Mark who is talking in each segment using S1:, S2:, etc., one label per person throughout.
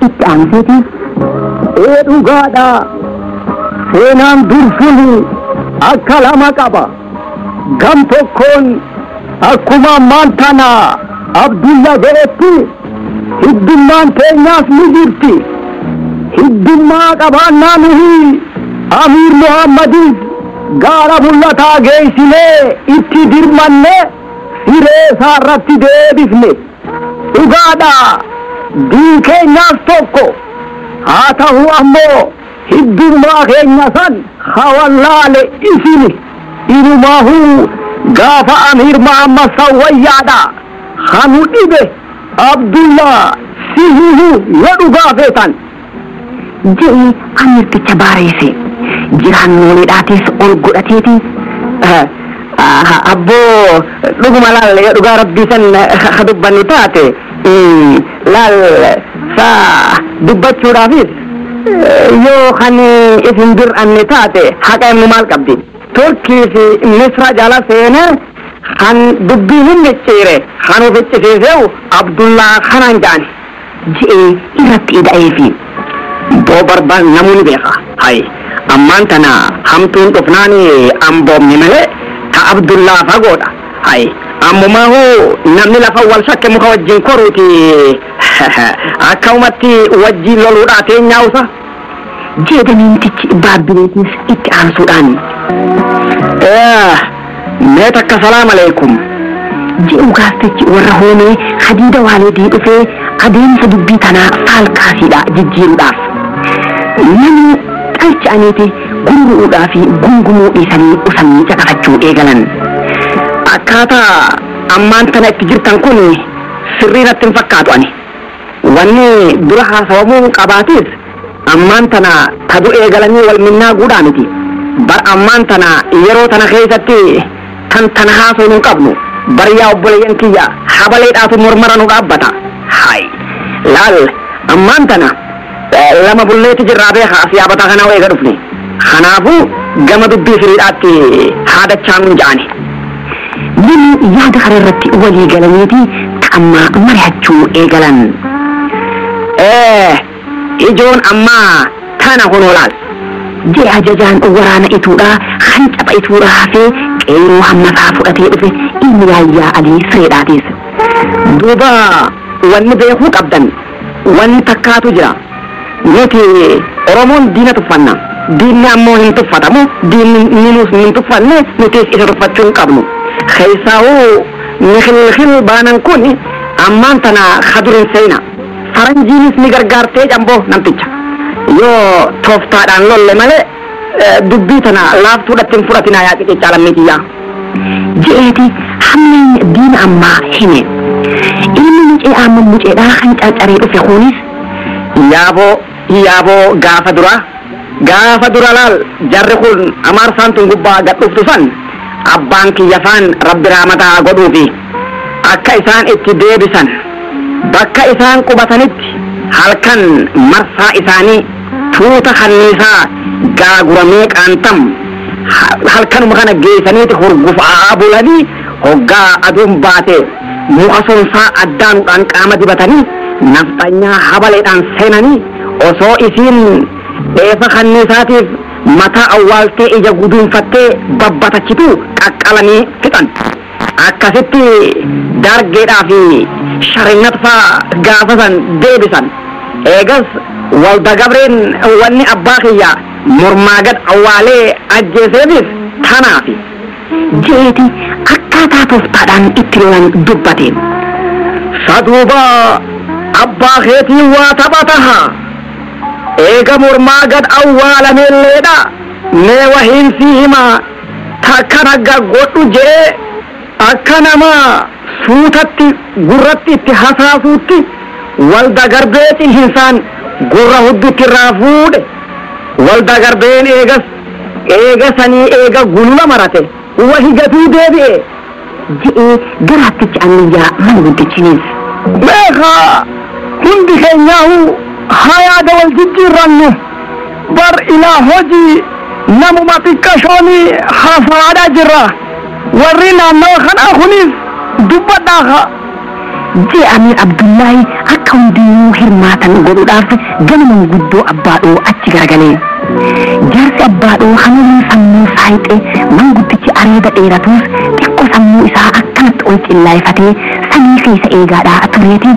S1: Itti aanseeti.
S2: Ee dhugaadha. Seenaan dursun akka lama qaba. Gam tokkoon akkuma ammaan tana Abdulla jedhetti hiddummaan teenyaas ni jirti. Hiddummaa qabaannaa nuhi Amiir Muhammadis gaara mul'ataa geessinee itti dirmanne siree isaa irratti deebifne. Dhugaadha. Diin keenyaas tokko haa ta'u ammoo hiddummaa keenya san hawallaale isini inumaahuu gaafa Amiir Muhammad san wayyaadha hanu dhibe Abdullah sihihu yoo dhugaa feetan.
S1: Je'ee amirticha baareesse jiraannooleedhaatis ol godhateeti.
S2: Abboo dhuguma laal yoo dhugaa rabbii san ha dubbannu taate laal saa dubbachuudhaafis yoo kan isin dir'anne taate haqa inni maal qabdi. Turkii fi Misra jala seene kan dubbii hin micciire kan of iccisiiseewu Abdullaa kanaan ja'an.
S1: Je'ee irratti ida'eefi.
S2: Boo barbaan namuu ni beeka. Hay ammaan tana hamtuun dhufnaan amboomni malee ta Abdullaa fagoodha. Hay ammumaahu namni lafa wal shakke muka wajjin koruuti akkamumatti wajjin loluudhaa teenyaa'usa.
S1: Jeedamiintichi baabbileetiis itti aansuudhaan.
S2: Mee takka salaam aleekum.
S1: Je'u gaastichi warra hoomee hadiida waaleedii dhufee adeemsa dubbii tanaa faalkaasiidha jijjiiruudhaaf. Namni qalcha'aniiti gurguruudhaa fi gungumuu dhiisanii usanii caqafachuu eegalan.
S2: Akkaataa ammaan tana itti jirtan kun sirrii natti hin fakkaatu ani. Wanni dura haasawamuu qabaatis ammaan tana tadu eegalanii wal minnaa guudhaa miti. Bar ammaan tana yeroo tana keessatti tan tana haasoo hin qabnu. Bar yaa obboleeyyan kiyya habaleedhaatu mormara nu dhaabbata. Hay laal ammaan tana lama bulleetti jirraa beekaa as yaabataa kanaa eega dhufne. Kanaafuu gama dubbii firiidhaatti haadachaa nun ja'ani.
S1: Namni yaada kana irratti walii galaniiti ta'ammaa mari'achuu eegalan.
S2: Ijoon ammaa tana kunoo laal.
S1: Jee ajajaan waraana ituudhaa hancafa ituudhaa hafee qeeroo hammasaa fudhatee dhufe ilmi yaayyaa alii sireedhaatis.
S2: Duuba wanni beekuu qabdan wanni takkaatu jira. Nuti Oromoon diina tuffanna. Diinni ammoo hin tuffatamu. Diinni nuus hin tuffanne nutis isa tuffachuu hin qabnu. Keessaawuu mikilkil baanan kun ammaan tana kadurin seena. Faranjiinis ni gargaartee jamboo namticha. Yoo tooftaadhaan lolle malee dubbii tana laaftuudhatti hin fudhatinaa yaa qixicha lammii kiyyaa.
S1: Je'eeti hammeen diina ammaa hime. Ilmi mucee amma muceedhaa kan carcaree dhufe kunis
S2: Yaaboo yaaboo gaafa dura laal jarri kun amaarsaan tun gubbaa gad dhuftu san abbaan kiyya faan rabbi raamataa godhuufi akka isaan itti deebisan bakka isaan qubatanitti halkan marsaa isaanii tuuta kanniisaa gaaguramee qaantam halkanuma kana geessaniiti hurgufaa bulanii hoggaa aduun baate muka sonsaa addaanuudhaan qaama dibatanii nafxanyaa habaleedhaan seenanii osoo isiin dheefa kanniisaatiif mataa awwaaltee ija guduunfattee babbatachitu qaqqalanii fixan. Akkasitti dargeedhaa fi sharinnat faa gaafa san deebisan. Eegas walda gabreen wanni abbaa kiyya mormaa gad awwaalee ajjeeseefis tanaafi.
S1: Je'eeti akkaataa tooftaadhaan itti lolan dubbate.
S2: Saduuba abbaa keetiin waa taphataha. Eega mormaa gad awwaalameelleedha. Mee wahiin sii hima takka nagga godhu je'ee akka nama suutatti gurratti itti hasaasuutti walda garbee ciniinsaan gurra huddutti irraa fuudhe. Walda garbeen eegas eega sanii eega gulula marate wahi gatuu deebi'e.
S1: Je'ee garaattichi anniyyaa manguddichinis.
S2: Beekaa hundi keenyaahu haa yaada wal jijjiirrannu. Bar ilaa hojii namuma xiqqashoonii haasawaadhaa jirra. Warri naannawa kanaa kunis dubbadhaa.
S1: Jee Amiir Abdullaahi akka hundinuu hirmaatan godhuudhaaf gama manguddoo abbaadhoo achi garagalee. Jaarsi abbaadhoo hanuun sammuu saayixee manguddichi areeda dheeratuus xiqqoo sammuu isaa akkanatti ol cillaayifatee samii keessa eegaadhaa tureeti.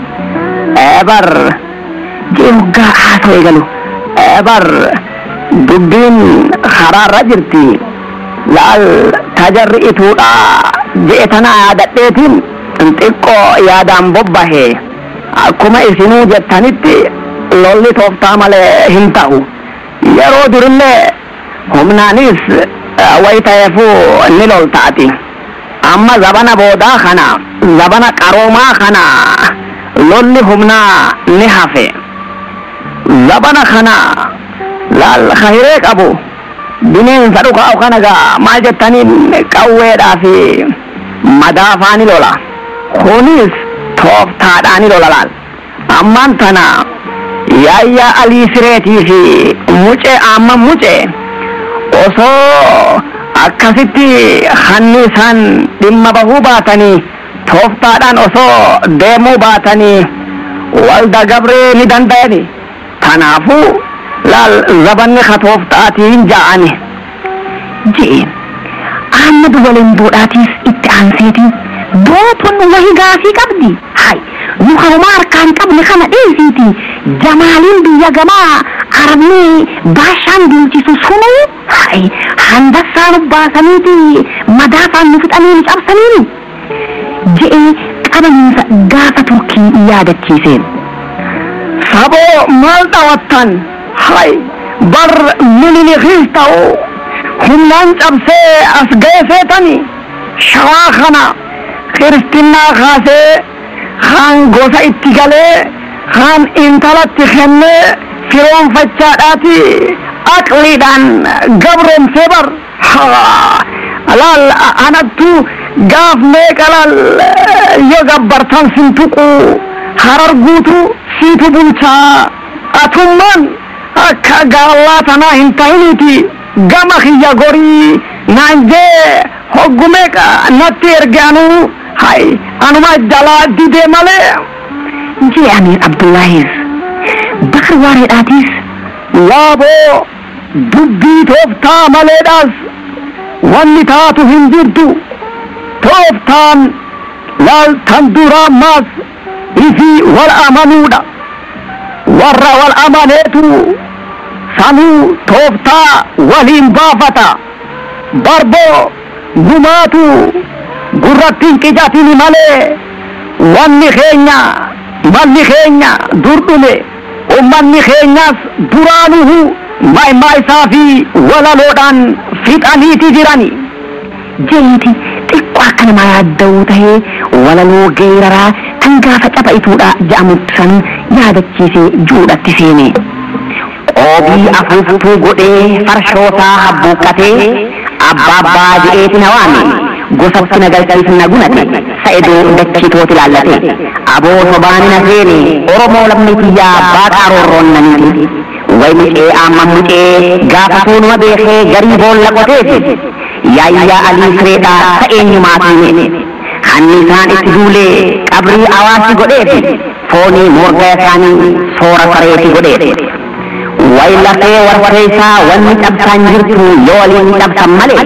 S2: Bar
S1: Jee waggaa haasa'u eegalu.
S2: Bar dubbiin karaarra jirti. Laal tajarri ituudhaa je'e tana yaadadheetiin xiqqoo yaadaan bobbahe. Akkuma isinuu jettanitti lolli tooftaa malee hin ta'u. Yeroo durillee humnaanis wayi ta'eefuu ni loltaati. Amma zabana boodaa kana zabana qaroomaa kana lolli humnaa ni hafe. Zabana kana laal kahiree qabu bineensa dhukaa'u kana gaa maal jettaniin qawweedhaa fi madaafaa ni lola. Kunis tooftaadhaa ni lola laal. Ammaan tana yaayyaa alii sireetii fi mucee amma mucee osoo akkasitti hanni isaan dhimma bahuu baatanii tooftaadhaan osoo deemuu baatanii walda gabree ni danda'ani. Kanaafuu laal zabanni ka tooftaatiin ja'ani.
S1: Je'e Ahmad waliin boodhaatiis itti aanseeti. Booton wahi gaafii qabdi. Hay nu harumaa harkaan qabne kana dhiisiiti. Jamaaliin biyya gamaa arabni baashaan duulchisu sunuu hay handassaa nu baasaniiti madaafaan nu fixanii nu cabsaniini. Je'ee qabaniinsa gaafa Turkii yaadachiise.
S2: Saboo maal dhawattan? Hay bar Minilikiis ta'u humnaan cabsee as ga'e seetani shawaa kana kiristinnaa kaasee kaan gosa itti galee kaan intalatti kennee firoonfachaadhaati aqliidhaan gabroomsee bar. Laal anattu gaaf meeqa laal yoo gabbartan sin tuqu harar guutu siitu bulchaa atummaan akka gaallaa tanaa hin ta'iniiti gama kiyya gorii naan jee hoggu meeqa natti erge anuu hay anuma jalaa didee malee.
S1: Jee Amiir Abdullaahis Bakar Waareedhaatiis
S2: Laaboo dubbii tooftaa maleedhaas wanni taatu hin jirtu. Tooftaan laal tan duraa maas ifii wal amanuudha. Warra wal amaneetu sanuu tooftaa waliin baafata. Barboo gumaatu gurratti hin qicatini malee wanni keenya malli keenya dur dhume. Ummanni keenyas duraanuhu ma'immaa isaa fi walaloodhaan fixaniiti jirani.
S1: Jeeti xiqqoo akka namaa yaadda'uu tahee walaloo geeraraa kan gaafa caba ituudha ja'amutti san yaadachiisee juudhatti seene.
S2: Qoobii afuuftuu godhee farshootaa habbuuqqatee abbaa abbaa je'eeti na waame gosatti na galchiis na gunate sa'idoo dachiitooti laallate aboo sobaani na seene Oromoo lammii tiyyaa baaqaa roorroon na miite. Way mucee amma mucee gaafa suunuma beekee garii boolla qoteeti yaayyaa alii sireedhaa ta eenyumaa siine. Hanni isaan itti duulee qabrii awaasi godheefi foonii morga isaanii soora sareeti godheefi. Way lafee wartee isaa wanni cabsaan jirtu yoo waliin cabsan malee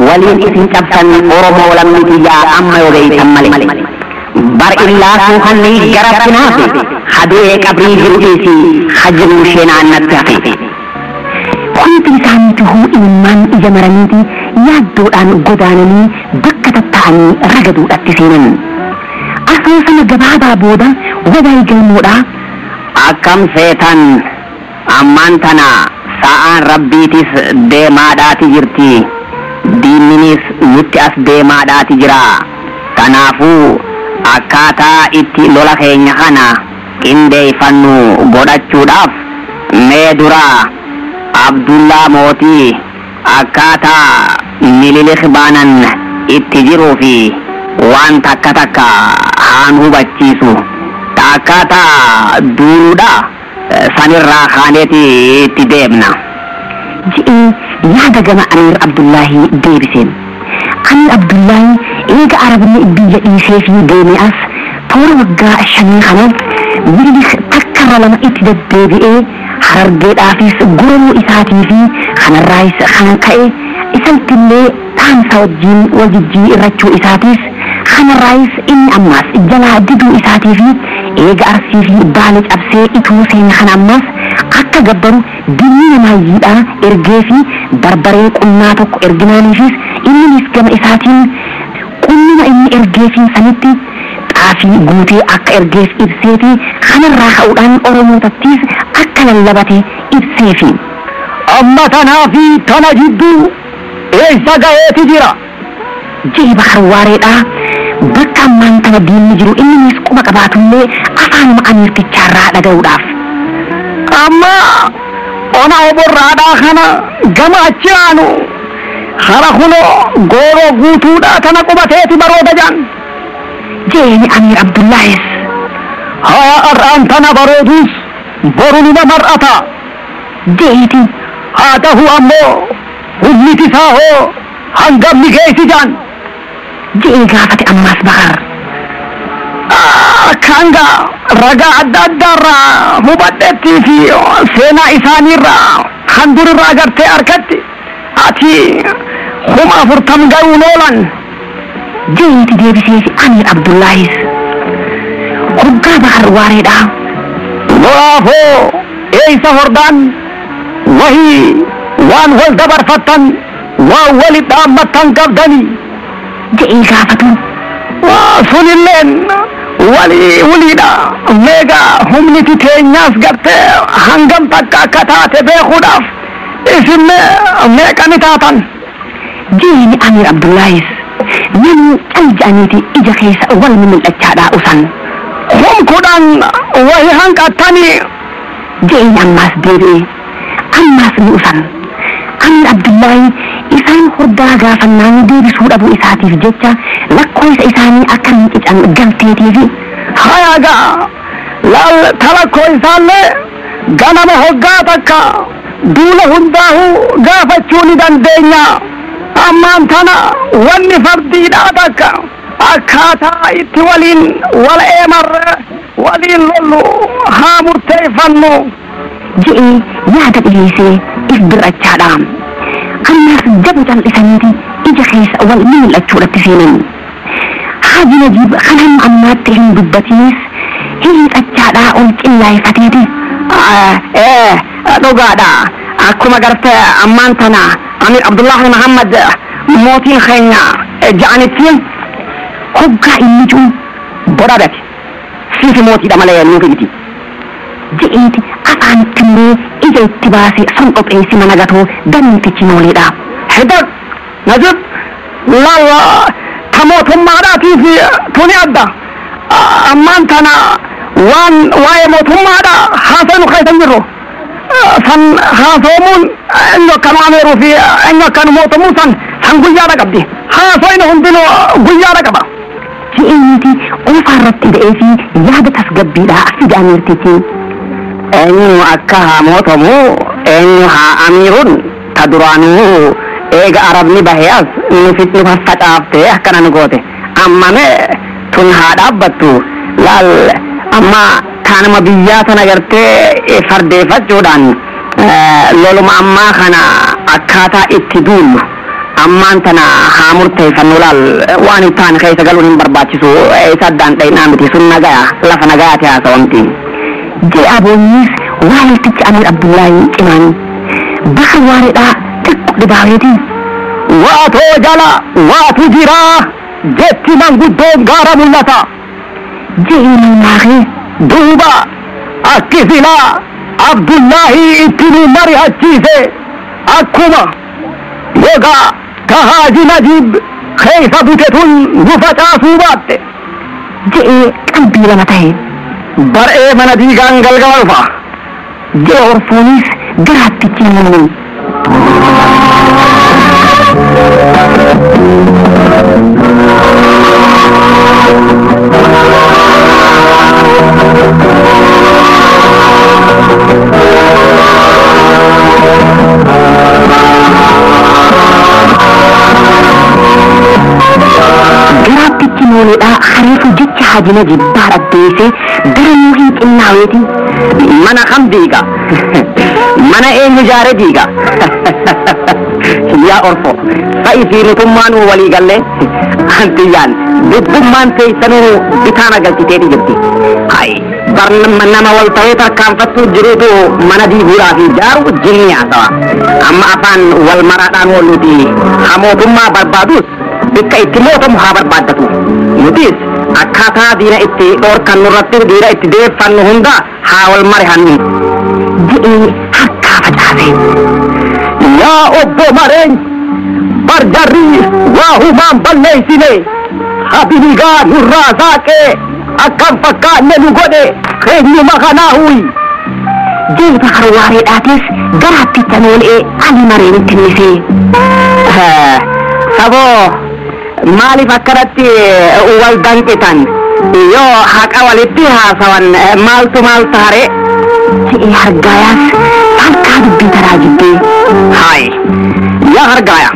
S2: waliin isin cabsan Oromoo lammii tiyyaa amma yoo beeytan malee. Bar illaa suukanni garatti naafe hadee qabrii jiru dhiisi hajjiruu ishee naannatti hafe.
S1: Hundi isaaniitu ilmaan ija maraniiti yaaddoodhaan godaananii bakka tatta'anii ragaduudhatti seenan. Asoosama gabaabaa booda wadaay galmoodhaa
S2: Akkam seetan ammaan tana sa'aan rabbiitis deemaadhaati jirti. Diinninis nutti as deemaadhaati jira. Kanaafuu akkaataa itti lola keenya kana qindeeffannu godhachuudhaaf mee dura Abdullaa Mootii akkaataa Minilik baanan itti jiruu fi Waan takka takka haan hubachiisu akkaataa duuluudha sanirraa kaaneeti itti deemna.
S1: Ji'ee yaada gama Amiir Abdullaahii deebiseen. Amiir Abdullaahii eega Arabni biyya dhiisee fi deemee as toora waggaa 5 kana Minilik takkarra lama itti deddeebi'ee Harargeedhaafis gurmuu isaatii fi kanarraayis kan ka'e isanttillee dhaamsa wajjin wal jijjiirrachuu isaatiis kanarraayis inni ammaas jalaa diduu isaatii fi eega Arsii fi Baale cabsee ituu seene kana ammaas akka gabbaru dinni namaayyiidhaa ergee fi barbaree qunnaa tokko erginaaniifis inninis gama isaatiin qunnuma inni ergeefiin sanitti xaafii guutee akka ergeef ibseefi kanarraa ka'uudhaan Oromootattis akka lallabate ibseefi.
S2: Amma tanaa fi tana jidduu eessa ga'eeti jira?
S1: Jee Bakar Waareedhaa bakka ammaan tana diinni jiru inninis quba qabaatullee afaanuma amiirtichaarraa dhaga'uudhaaf.
S2: Amma ona oborraadhaa kana gama achi aanu hara kunoo gooroo guutuudhaa tana qubateeti barooda jaan.
S1: Jeeni Amiir Abdullaahis.
S2: Haa har'aan tana barooduus boru numa mar'ata.
S1: Jeeti.
S2: Haa ta'u ammoo humniti isaa hoo hangam ni geessi jaan.
S1: Jee gaafate ammaas Bakar.
S2: Akka hanga ragaa adda addaarraa hubadheettii fi seenaa isaaniirraa kan durirraa agartee harkatti ati 40,000 ga'uun oolan.
S1: Jeeti deebiseef Amiir Abdullaahis. Hoggaa Bakar Waareedhaa.
S2: Lolaafoo eeysa hordaan wahii waan wal dabarfattan waan wali dhaammattan qabdanii.
S1: Je'ee gaafatu.
S2: Sunilleen walii waliidha. Meeqa humniti teenyaas gartee hangam takka akka taate beekuudhaaf isin meeqa ni taatan.
S1: Jeeni Amiir Abdullaahis. Namni cal ja'aniiti ija keessa wal mul'achaadhaa usan.
S2: 10,000 wahii hanqattanii.
S1: Jeeni ammaas deebi'e. Ammaas ni usan. Amiir Abdullaahii isaan hordaa gaafannaan deebisuu dhabuu isaatiif jecha lakkoofsa isaanii akka hin qican galteetiifi.
S2: Hayagaa laal talakkoo isaallee ganama hoggaa takka duula hundaa'uu gaafachuu ni dandeenya. Ammaan tana wanni fardiidhaa takka akkaataa itti waliin wal eemarre waliin lollu haa murteeffannu.
S1: Je'ee yaada dhiyeessee if birrachaadha. Ammaas jabu cal'isaniiti ija keessa wal mul'achuudhatti seenan. Haaji Najiib kan hamma ammaatti hin dubbatinis hiixachaadhaa ol qillaa'ifateeti.
S2: Dhugaadha. Akkuma gartee ammaan tana Amiir Abdullahi Muhammad mootiin keenya ja'anitti
S1: hoggaa inni jiru
S2: bodhaadhati. Siifi mootiidha malee nuufi miti.
S1: Je'eeti afaanitti illee ija itti baasee son qopheessi mana gatoo dantichi nooleedha.
S2: Hidda Najib laala ta mootummaadhaatiif tuni adda. Ammaan tana waan waa'ee mootummaadha haasa'inu keessa hin jirru. San haasa'umuun eenyu akkanu ameeruu fi eenyu akkanu mootummuun san guyyaadha qabdi. Haasa'inu hundinuu guyyaadha qaba.
S1: Je'eeti oofaa irratti ba'ee fi yaada tasgabbiidhaa fida amiirtichi.
S2: Eenyu akka haa mootomu eenyu haa amiiruun ta duraanuu eega Arabni bahee as nu faffacaaftee akkana nu goote. Amma mee tun haa dhaabbattu laal amma taanuma biyyaa tana gartee fardeeffachuudhaan loluma ammaa kana akkaataa itti duullu ammaan tana haa murteeffannu laal waan hin taane keessa galuun hin barbaachisu isa addaan dhayinaa miti sun nagaya lafa nagayaati haasawamti.
S1: Jee aboonnis waaltichi Amiir Abdullaahii cimaan Bakar Waareedhaa xiqqoo dhibaaweetiin.
S2: Waatoo jala waatu jiraa jetti manguddoon gaara mul'ata.
S1: Jee mammaakee.
S2: Duuba akki silaa Abdullaahii itti nu mari'achiise akkuma yogaa ka Haaji Najiib keessa bute tun nu facaasuu baatte.
S1: Je'ee qalbii lama ta'e.
S2: Bar'ee mana diigaan galgala dhufa.
S1: Jee Orfoonis garaattichi mul'u. Nooleedhaa hariifu jecha Haji Najiib baadhaddeessee daranuu hin xinnaaweeti.
S2: Mana kam diiga? Mana eenyu ijaare diiga? Yaa orfo, sa'i fi nutummaan walii gallee antiyyaan dubbummaan teessanuu bitaan agalchiteeti jirti. Hai, bar nama wal ta'ee tarkaanfattuu jiruutu mana diiguudhaaf ijaaru jinni haasawa. Amma afaan wal maraadhaan oolluuti haa mootummaa barbaadus bikka itti mootamu haa barbaaddatu. Nutis akkaataa diina itti dhoorkannu irratti diina itti deeffannu hunda haa wal marihannu.
S1: Jedhee harkaa facaase.
S2: Yaa obbo Mareen, barjarri waa humaan balleessine habiligaa nurraa saaqee akkam fakkaanne nu godhe keenyuma kanaa huyi.
S1: Jeeba harwaareedhaatis gara hatticha noolee Ali Mareenitti nisee.
S2: Saboo maaliif akkanatti wal danqitan yoo haqa walitti haasawan maaltu maal taare?
S1: Je'ee hargaayaas falkaa dubbii taraa jibbee.
S2: Hayi yaa hargaaya.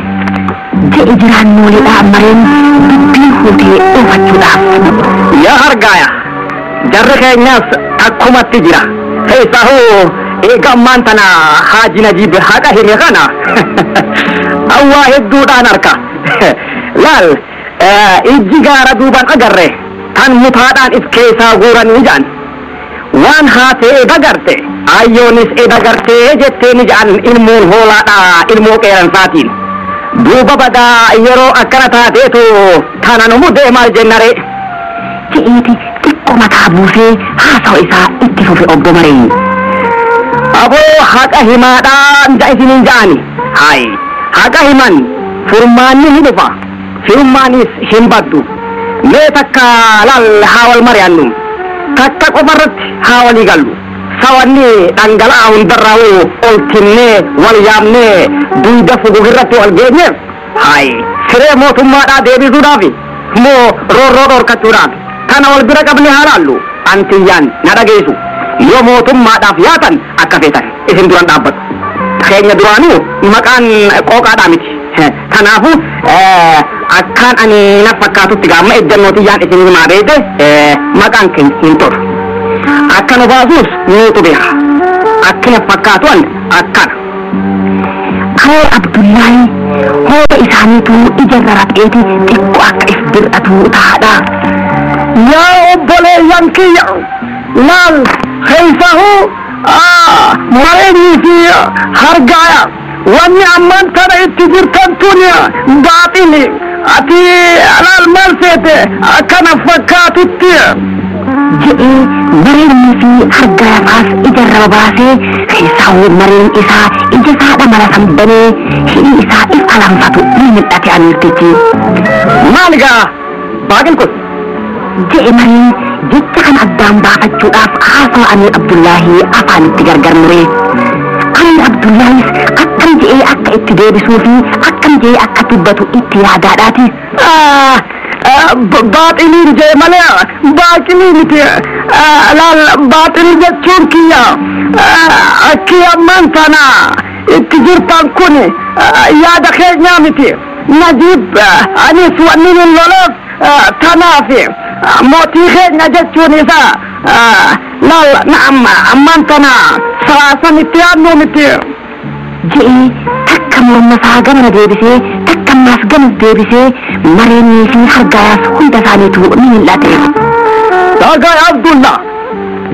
S1: Je'e jiraan nooleedhaa Mareen dubbii huutee oofachuudhaaf.
S2: Yaa hargaaya jarri keenyas akkumatti jira. Keessahuu eega ammaan tana Haaji Najiib haqa hime kana awwaa hedduudhaan harka. Laal ijji gaara duuban agarre tan mutaadhaan if keessaa guuranii ja'an. Waan haatee eda garte ayyoonis eda gartee jettee ni ja'an ilmoon hoolaadhaa ilmoo qeeransaatiin. Duuba badaa yeroo akkana taateetu tana nu mudee maal jennare.
S1: Je'eeti xiqqoo mataa buusee haasawa isaa itti fufe obbo Mareen.
S2: Aboo haqa himaadhaan ja'a isiniin ja'ani. Hayi haqa himan furmaanni ni dhufa firumaanis hin baddu. Mee takka laal haa wal mari'annu takka qofarratti haa walii gallu. Sawanni dhangala'aa hundarraa ol tinnee wal yaamnee duyda fugugirratti wal geenyeef hayi siree mootummaadhaa deebisuudhaaf moo roorroo dhorkachuudhaaf kana wal bira qabne haa laallu. Antiyyaan na dhageessu yoo mootummaadhaaf yaatan akka feetan isin duran dhaabbatu. Keenya duraanuu maqaan qooqaadhaa miti. Kanaafuu akkaan ani na fakkaatutti gaamma ejjennoo tiyyaan isin himaa beekte maqaan keenya hin tolu. Akka nu baasuus nuutu beeka. Akkina fakkaatu an akkana.
S1: Karee Abdullaahi hooda isaaniitu ijarra rapheeti xiqqoo akka if bir'atu taadha.
S2: Yaa obboleeyyan kiyya laal keessahuu mareenii fi hargaaya wanni ammaan tana itti jirtan tun baaxili ati laal maal seete akkana fakkaatutti.
S1: Je'ee mareenii fi hargaayafaas ijarra babaasee keessaa mareen isaa ija isaa dhamala sanbanee hidhii isaa if alanfatu ni mul'ate amiirtichi.
S2: Maal gaa baaqil kun?
S1: Je'e mareen jecha kana addaan baafachuudhaaf haasawa Amiir Abdullaahii afaanitti gargar muree. Amiir Abdullaahis akkam je'ee akka itti deebisuu fi akkam je'ee akka dubbatu itti yaadaadhaati.
S2: Baaxiliin jee malee baaqilii miti. Laal baaxilii jechuun kiyya akki ammaan tana itti jirtan kun yaada keenyaa miti. Najiib anis wanni hin loleef tanaaf mootii keenya jechuun isaa laal na'am ammaan tana saasan itti yaadnu miti.
S1: Je'ee takka morma isaa gamana deebisee takka ammaas gama deebisee mareenii fi hargaayaas hunda isaaniitu ni mul'ate.
S2: Dhagay Abdullah.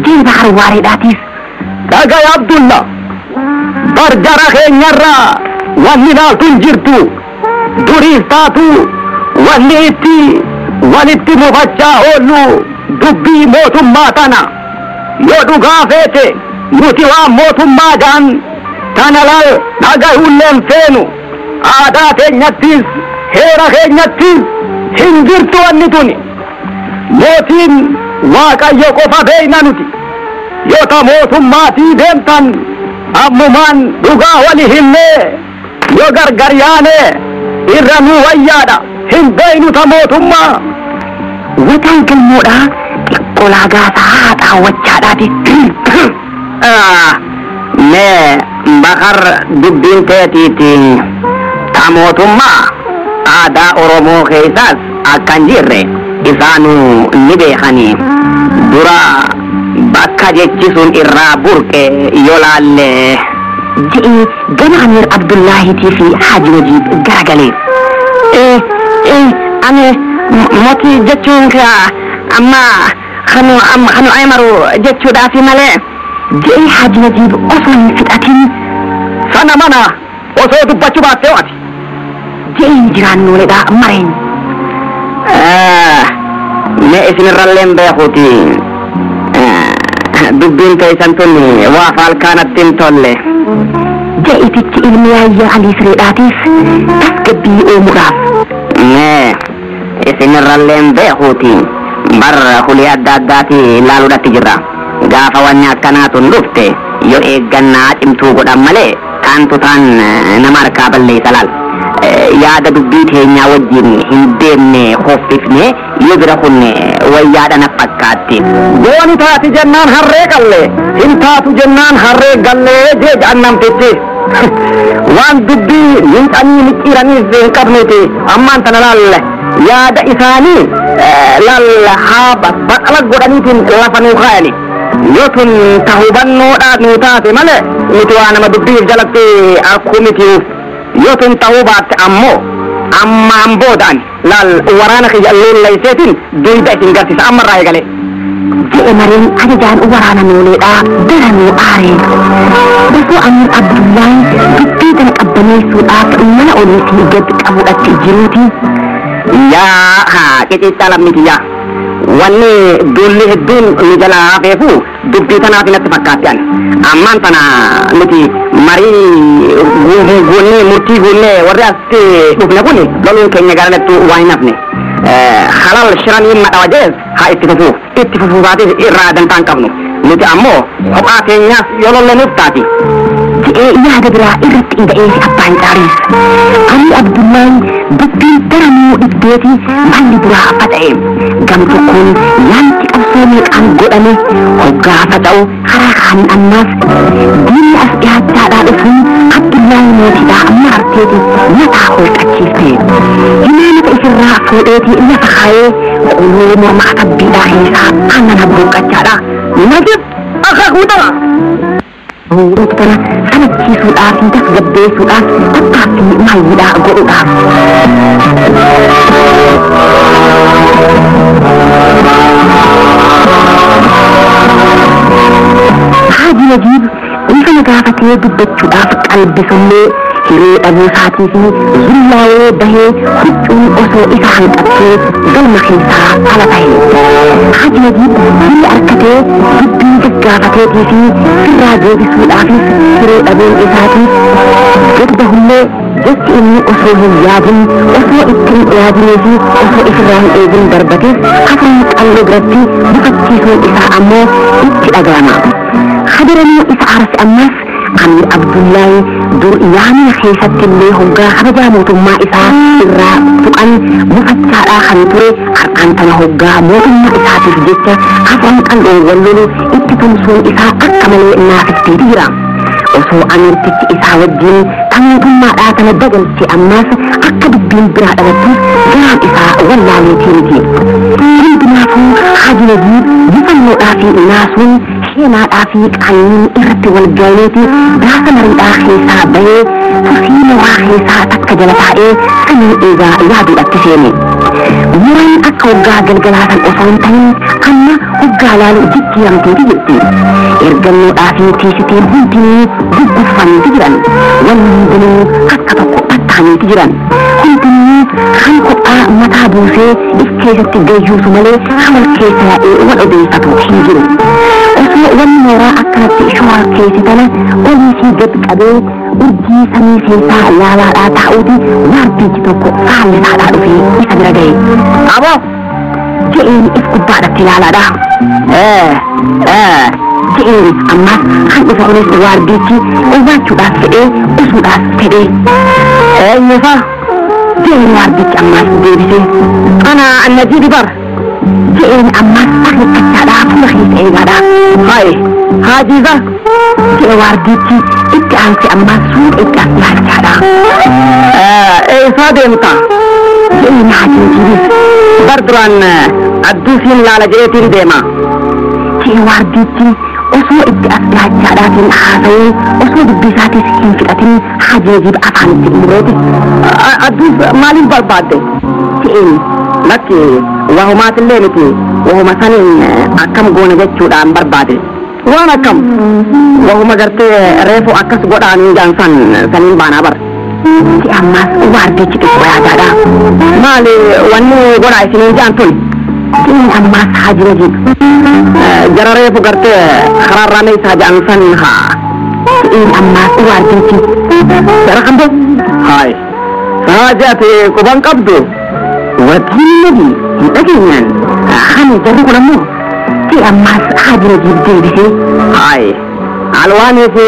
S1: Jeeba harwaareedhaatiif.
S2: Dhagay Abdullah. Barjara keenyarraa wanni laaltu hin jirtu. Duriif taatu wanni itti walitti mufachaa oollu dubbii mootummaa tana. Yoo dhugaa feete nuti waan mootummaa ja'an tana laal dhagayuulleen feenu. Aadaa keenyattis heera keenyattis hin jirtu wanni tuni. Mootiin Waaqayyo qofa beeyna nuti. Yoo ta mootummaatii deemtan ammumaan dhugaa wali himnee yoo gargar yaane irra nuu wayyaadha hin beeynu ta mootummaa.
S1: Wataan galmoodhaa xiqqoo laagaasaa haxaawwachaadhaati.
S2: Mee bakar dubbiin teetiiti ta mootummaa aadaa Oromoo keessaas akkan jirre Isaanuu ni beekani. Dura bakka jechi sun irraa burqe yoo laalle
S1: je'ee gama Amiir Abdullaahiitii fi Haaji Najiib garagalee.
S2: Ani mootii jechuun amma kanu amma kanu aymaru jechuudhaafi malee
S1: je'ee Haaji Najiib osoo hin fixatin
S2: sana mana osoo dubbachuu baattee ati
S1: je'een jiraannooledha mareen.
S2: Mee isinirrallee hin beekuuti dubbiin teessan tun waa faalkaanatti hin tolle.
S1: Je'itichi ilmi yaayyaa Alii Sireedhaatiif tasgabbii uumuudhaaf.
S2: Mee isinirrallee hin beekuuti bar hulii adda addaati ilaaluudhatti jirra. Gaafa wanni akkanaa tun dhufte yoo eeggannaa cimtuu godhan malee taantu taan nama harkaa balleessa laal. Yaada dubbii teenyaa wajjin hin deemne hoffifne yoo bira kunne wayyaadha na fakkaatti. Gooni taati jennaan harree qalle hin taatu jennaan harree gallee jee jedhan namtichi. Waan dubbii mincanii micciiraniif hin qabnuti ammaan tana laalle yaada isaanii laal haa baqala godhaniitiin lafa nuu kaayani. Yoo tun ta hubannoodhaa nuu taate malee nuti waa nama dubbiif jalatti arkuu miti. Yoo tun ta'uu baatte ammoo ammaan boodaan laal waraana kiyya leellayseetiin duyda isin garsiisa ammarraa eegale.
S1: Je'e mareen ajajaan waraana nooleedhaa daranuu aaree. Osoo Amiir Abdullaahi dubbii tana qabbaneessuudhaaf mana oliitii gad qabuudhatti jiruuti.
S2: Yaa haa qiciccaa lammitiyyaa. Wanni duulli hedduun nu jalaa hafeefu dubbii tanaaf natti fakkaatti ani. Ammaan tana nuti marii guunnee murtii guunnee warri asitti dhufne kun loluun keenya garanattu waan hin hafne. Halal shiranii madhawa jees haa itti fufuu. Itti fufuu baates irraa dantaa hin qabnu. Nuti ammoo kophaa keenyaas yoo lolle nuuf taati.
S1: Je'ee yaada biraa irratti ida'ee abbaan caariis. Amiir Abdullaahi dubbiin daranuu dhibdeeti malli duraa faca'e. Gam tokkoon yaanti qabsoo meeqaan godhame hoggaa faca'u karaa kaaniin ammaas diinni as dhiyaachaadhaa dhufuun Abdullaahi mootiidhaa mararteeti mataa holqachiifte. Imaamata isirraa fuudheeti lafa kaayee qullee morma katabbiidhaa keessaa aannan habbuuqqachaadha.
S2: Najib akaakuu dara.
S1: Wantoota tana sanachiisuudhaaf tasgabbeessuudhaaf tattaaffii maayyiidhaa godhuudhaaf. Haaji Najiib dhiifama gaafatee dubbachuudhaaf qalbisullee hiree dhabuu isaatii fi zullaa'ee bahee huccuun osoo isa hanqattee galma keessaa ala ta'e. Haaji Najiib biyya harkatee dubbii gaggaafateetii fi sirraa deebisuudhaafis hiree dhabuun isaatiif gad bahullee jechi inni osoo hin yaadin osoo itti hin dhiyaadinii fi osoo isirraa hin eegin darbateef afaan qalloo biratti mufachiisuun isaa ammoo itti dhaga'ama. Hadaramuu isa aarse ammas Amiir Abdullaahi dur yaamina keessatti illee hoggaa kabajaa mootummaa isaa irraa tuqan mufachaadhaa kan ture har'aan tana hoggaa mootummaa isaatiif jecha afaan qal'oo wal lolu itti tumsuun isaa akka malee naafifteeti jira. Osoo amiirtichi isaa wajjin ta mootummaadhaa tana dagalche ammaas akka dubbiin biraa dhalattuuf garaan isaa wallaaleetii miti. Hundumaafuu Haaji Najiib mufannoodhaa fi naasuun sheenaadhaa fi qaanniin irratti wal ga'eeti gaafa mariidhaa keessaa bahee tusii mooraa keessaa takka jala taa'ee samii eegaa yaaduudhatti seene. Mooraan akka hoggaa galgalaa san osoo hin ta'in amma hoggaa laalu jijjiiramteeti jirti. Ergannoodhaa fi tiisitiin hundinuu gugguufamaniiti jiran. Wanni hundinuu akka tokko tattaaniiti jiran. Hundinuu kan kophaa mataa buusee if keessatti gayyuusu malee kan wal keessa yaa'ee wal odeeffatu hin jiru. Osoo wanni mooraa akkanatti showaa keessa tana olii fi gad qabee urjii samii keessaa laalaadhaa taa'uuti waardichi tokko faallisaadhaa dhufee isa bira ga'e.
S2: Aboo
S1: Je'een if gubbaadhatti ilaalaadha. Je'een ammas kan dhufe kunis waardichi owwaachuudhaaf fedhee usuudhaaf fedhee.
S2: Eenyufa?
S1: Je'een waardichi ammas deebisee.
S2: Ana Najiibi bar.
S1: Je'een ammas akeekkachaadhaa fuula keessa eegaadha.
S2: Hayi haajiiza.
S1: Je'e waardichi itti aansee ammas suuta itti as ilaalchaadha.
S2: Eessaa deemta?
S1: Jedheen Haaji Najiibis.
S2: Bar duraan adduu siin laala jedheetiin deema.
S1: Jedhe waardiichi osoo itti as dhiyaachaadhaatiin haasa'ee osoo dubbii isaatis hin fixatin Haaji Najiib afaanitti mureeti.
S2: Adduus maaliif barbaadde?
S1: Jedheen.
S2: Lakki wahumaatillee miti wahuma saniin akkam goona jechuudhaan barbaade. Waan akkam wahuma gartee reefu akkas godhaanii jaan san saniin baanaa bar.
S1: Jedhe ammaas waardichi xiqqoo yaadaadha.
S2: Maali wanni godhaa isiniin jaan tun?
S1: Jedheen ammaas Haaji Najiib.
S2: Jara reefu gartee karaarraa meeshaa jaan san haa.
S1: Jedheen ammaas waardichi.
S2: Jara kambo? Haay. Saaji ati quban qabdu?
S1: Wakiin nabi hin dhageenyaan hani jarri kun ammoo jedhe ammaas Haaji Najiib deebisee.
S2: Haay. Alwaanii fi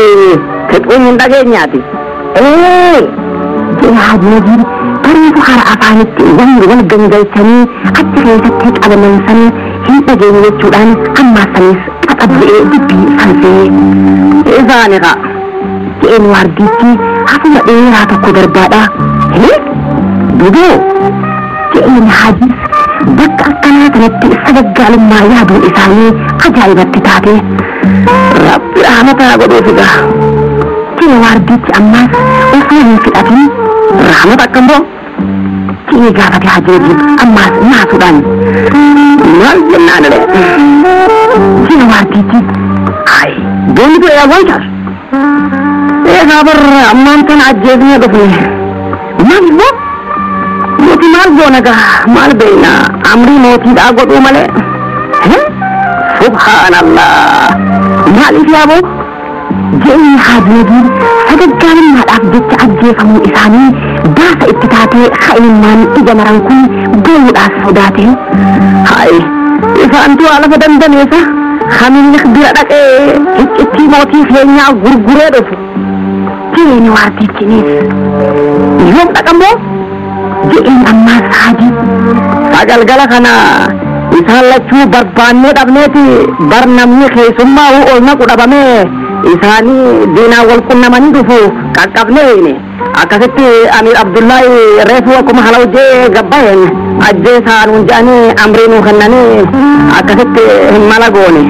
S2: fixuun hin dhageenyaati.
S1: Ee jedhe Haaji Najiib bareedu hara afaanitti wanni wal gangalchanii achi keessatti qabaman san hin dhageenye jechuudhaan ammaas sanis qaxabbi'ee dubbii sansee.
S2: Isaani haa.
S1: Jedheen waardichi hafuura dheeraa tokko darbaadha. Hee duboo jedheen Haajis bakka akkanaa kanatti sagaggaalummaa yaaduun isaanii ajaa'ibatti taate.
S2: Rabbi rahmata godhuuf egaa.
S1: Jedhe waardichi ammaas osoo hin fixatin
S2: Rahmata akkam boo?
S1: jedhee gaafate Haaji Najiib ammaas naasuudhaan.
S2: Maal jennaan ree?
S1: Jedhe waardichi.
S2: Haay boonni du'e awwaalchaas. Eegaa bar ammaan tana ajjeefnee dhufne.
S1: Maal immoo?
S2: Nuti maal goona gaa maal beekna amrii mootiidhaa godhuu malee. Subhaanallah. Maaliif yaaboo?
S1: Jedhee Haaji Najiib sagaggaalummaadhaaf jecha ajjeefamuu isaanii baasa itti taatee ha'immaan ija maran kun boo'uudhaaf sodaate.
S2: Haay isaantu lafa dandameessa haminni bira dhaqee iccittii mootii keenyaa gurguree dhufu.
S1: Jedheen waardichinis.
S2: Yoom dhaqammoo?
S1: Jedheen ammaas Haaji.
S2: Sagalgala kana isaan lachuu barbaannee dhabneeti bar namni keessummaa ol naqu dhabamee isaanii diinaan wal qunnamanii dhufu qaqqabnee hine. Akkasitti Amiir Abdullaahi reefu akkuma halawjee gabbaa'een ajjeesaa nuun jedhanii amrii nuu kennanii akkasitti hin mala goone.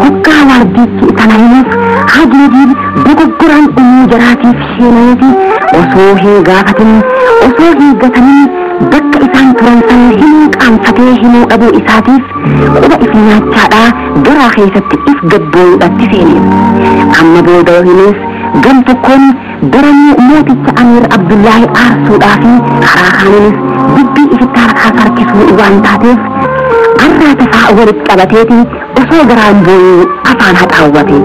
S1: Hoggaa waardichi tana himuuf Haaji Najiib dogoggoraan dhumuu jaraatiif seenaniiti osoo hin gaafatin osoo hin gatamin bakka isaan turan san himuu qaanfatee himuu dhabuu isaatiif quba if nyaachaadhaa garaa keessatti if gabbooyuudhatti seene. Amma booda yoo himes gam tokkoon daranuu mooticha Amiir Abdullaahi aarsuudhaa fi karaa kaaniinis dubbii ifitti harkaas harkisuu waan taateef arraa tasaa walitti qabateeti osoo garaan booyuu afaan haxaawwate.